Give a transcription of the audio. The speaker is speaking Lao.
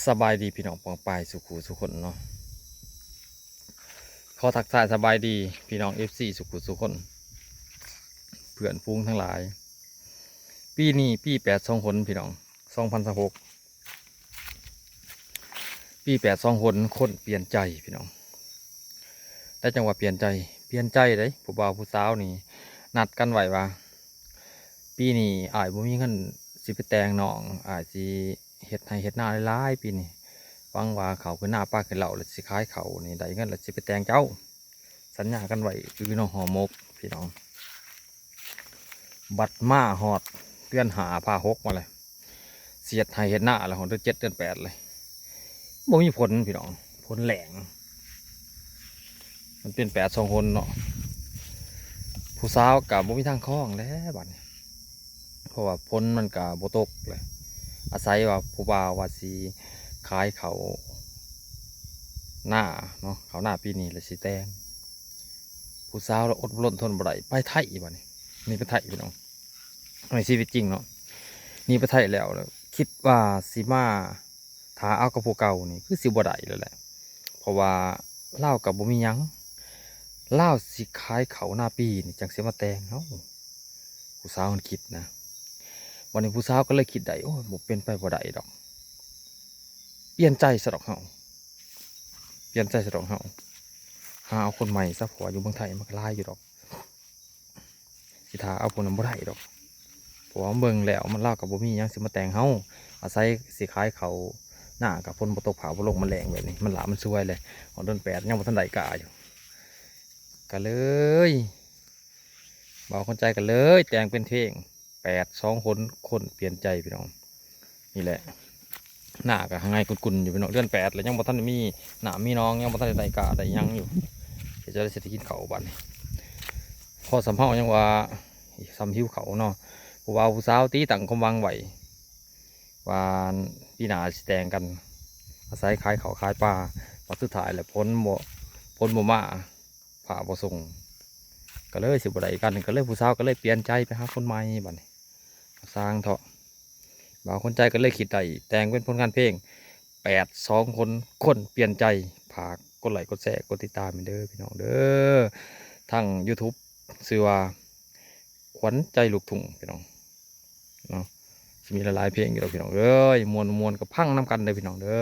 ສະບາຍດີພີ່ນ້ອງປ້ອງປາຍສູ່ຄູ່ສູ່ຄົນເນາະ. ຂໍທັກທາຍສະບາຍດີພີ່ນ້ອງເອັຟຊີສູ່ຄູ່ສູ່ຄົນ ເພື່ອນຝູງທັງຫຼາຍ. ປີນີ້ປີແປດສອງຫົນພີ່ນ້ອງ ສອງພັນຊາວຫົກ ປີແປດສອງຫົນ ຄົນປ່ຽນໃຈພີ່ນ້ອງ. ແຕ່ຈັ່ງວ່າປ່ຽນໃຈ ປ່ຽນໃຈເດ້ ຜູ້ບ່າວຜູ້ສາວນີ້ນັດກັນໄວ້ວ່າ ປີນີ້ອ້າຍບໍ່ມີເງິນຊິໄປແຕ່ງນ້ອງ ອ້າຍຊິເຮັດໄຮ່ເຮັດນາຫຼາຍໆປີນີ້ ຫວັງວ່າເຂົ້າຂຶ້ນນາປາຂຶ້ນເຫຼົ່າ ແລ້ວຊິຂາຍເຂົ້ານີ້ໄດ້ເງິນ ແລ້ວຊິໄປແຕ່ງເຈົ້າ. ສັນຍາກັນໄວ້ຢູ່ເນາະ ຫໍ່ໝົກພີ່ນ້ອງ. ບັດມາຮອດເດືອນຫ້າ ພາຫົກມາເລີຍ ຊິເຮັດໄຮ່ເຮັດນາແລ້ວ ຮອດເດືອນເຈັດເດືອນແປດເລີຍ ບໍ່ມີຜົນພີ່ນ້ອງ ຝົນແລ້ງ. ມັນເປັນແປດສອງຫົນເນາະ ຜູ້ສາວກະບໍ່ມີທາງຄອງແລ້ວບັດນີ້ ເພາະວ່າຝົນມັນກະບໍ່ຕົກເລີຍ. ອາໄສວ່າຜູ້ບ່າວວ່າຊິຂາຍເຂົ້ານາເນາະ ເຂົ້ານາປີນີ້ແລ້ວຊິແຕ່ງ. ຜູ້ສາວລະອົດລົນທົນບໍ່ໄດ້ ໄປໄທບັດນີ້ ໜີໄປໄທພີ່ນ້ອງ. ໃນຊີວິດຈິງເນາະ ໜີໄປໄທແລ້ວ ແລ້ວຄິດວ່າຊິມາຖ້າເອົາກັບຜູ້ເກົ່ານີ້ ຄືຊິບໍ່ໄດ້ແລ້ວແຫຼະ ເພາະວ່າລາວກໍບໍ່ມີຫຍັງ ລາວຊິຂາຍເຂົ້ານາປີນີ້ຈັ່ງຊິມາແຕ່ງເຮົາ ຜູ້ສາວມັນຄິດນະ. ບັດນີ້ຜູ້ສາວກໍເລີຍຄິດໄດ້ ໂອ້ຍ ບໍ່ເປັນໄປບໍ່ໄດ້ດອກ ປ່ຽນໃຈຊະດອກເຮົາ ປ່ຽນໃຈຊະດອກເຮົາ ຫາເອົາຄົນໃໝ່ຊະ ເພາະວ່າຢູ່ເມືອງໄທມັນກໍຫຼາຍຢູ່ດອກ ຊິຖ້າເອົາຜູ້ນັ້ນບໍ່ໄດ້ດອກ ເພາະວ່າເບິ່ງແລ້ວມັນ ລາວກໍບໍ່ມີຫຍັງຊິມາແຕ່ງເຮົາ ອາໄສຊິຂາຍເຂົ້ານາ ກໍຝົນບໍ່ຕົກ ຟ້າບໍ່ລົງ ມັນແລ້ງແບບນີ້ ມັນຫຼ້າມັນຊວຍເລີຍ ຮອດເດືອນແປດຍັງບໍ່ທັນໄດ້ກ້າຢູ່ ກໍເລີຍ ບ່າວຄົນໃຈກໍເລີຍແຕ່ງເປັນເພງ ແປດສອງຄົນ ຄົນປ່ຽນໃຈພີ່ນ້ອງ. ນີ້ແຫຼະ ໜ້າກໍຫະໄງກຸ່ນໆຢູ່ພີ່ນ້ອງ ເດືອນແປດແລ້ວ ຍັງບໍ່ທັນໄດ້ມີນ້ຳມີໜອງ ຍັງບໍ່ທັນໄດ້ໄດ້ກ້າໄດ້ຫຍັງຢູ່ ເຮັດຈັ່ງໃດຊິໄດ້ກິນເຂົ້າບັດນີ້. ພໍສ່ຳເຮົາຍັງວ່າສ່ຳຫິວເຂົ້າເນາະ ຜູ້ບ່າວຜູ້ສາວຕິ ຕັ້ງຄວາມຫວັງໄວ້ວ່າປີໜ້າຊິແຕ່ງກັນ ອາໄສຂາຍເຂົ້າຂາຍປາ ບັດສຸດທ້າຍແລ້ວຝົນບໍ່ ຝົນບໍ່ມາ ຟ້າບໍ່ສົ່ງ ກໍເລີຍຊິບໍ່ໄດ້ກັນ ກໍເລີຍຜູ້ສາວກໍເລີຍປ່ຽນໃຈໄປຫາຄົນໃໝ່ບັດນີ້. ສ້າງເຖາະ ບ່າວຄົນໃຈກໍເລີຍຄິດໄດ້ ແຕ່ງເປັນຜົນງານເພງ ແປດສອງຄົນ ຄົນປ່ຽນໃຈ. ຝາກກົດໄລກົດແຊກົດຕິດຕາມແມ່ນເດີພີ່ນ້ອງເດີ ທາງຢູທູບຊື່ວ່າຂວັນໃຈລູກທຸ່ງພີ່ນ້ອງເນາະ ຊິມີຫຼາຍໆເພງຢູ່ດອກພີ່ນ້ອງເອີຍ ມ່ວນໆກໍຟັງນຳກັນເດີພີ່ນ້ອງເດີ.